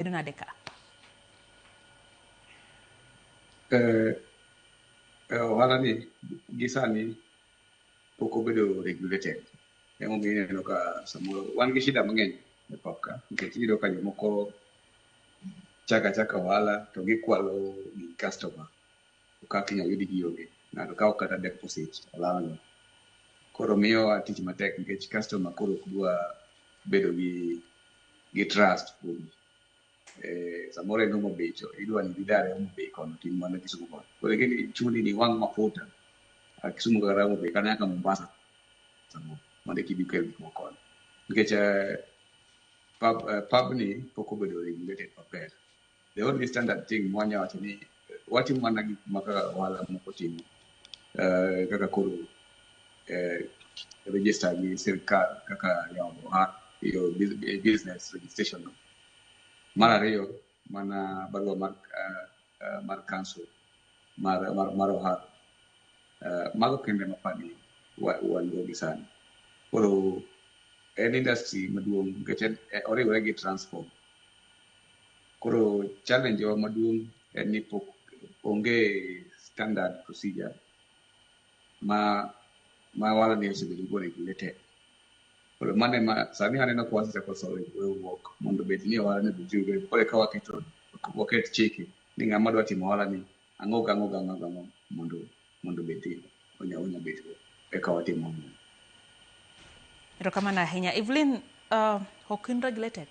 Bedo nade ka? Eh, ohala ni gi sani pok obedo regulated. Emomiyo ineno ka samoro wan gi shida mang'eny e pap ka nikech iyudo ka jomoko chako achaka ohala to gikwalo gi customer to kaka inyalo yud gi onge. Ng'ato kawo kata deposit olalgo. Koro miyowa tich matek nikech customer koro ok dwa bedo gi trust kuomi. Samoro en Homa Bay to idwa ni idar e Homa Bay kono to in mana Kisumu kono. Koro ing'eni chuni ni iwang' mafuta a Kisumu kata Homa Bay kata nyaka Mombasa samoro mondo eka ibi ikel gik moko koni. Nikech pub ni pok obedo regulated maber. The only standard thing mwanya wacho ni watimo mana gik ma kaka ohala moko timo kaka koro register gi sirkal kaka yawo ohala yo business registration no. Mar ariyo mana barua mar council mar ohala. Mago kende ema apani wan go gi sani. Koro en industry maduong' nikech en oriwore gi transport. Koro challenge wa maduong' en ni pok onge standard procedure ma ohala ni osebedo go regulated. Koro mano ema sani aneno ka wasechako wuok mondo obed ni ohala ni obed regulated. Koro eka waketo waket chike ni ng'ama dwa timo ohala ni ang'o gang'o gang'o gang'o mondo obed onya bet go eka watim ohala. Erokamano ahinya. Evelyn, ok in regulated?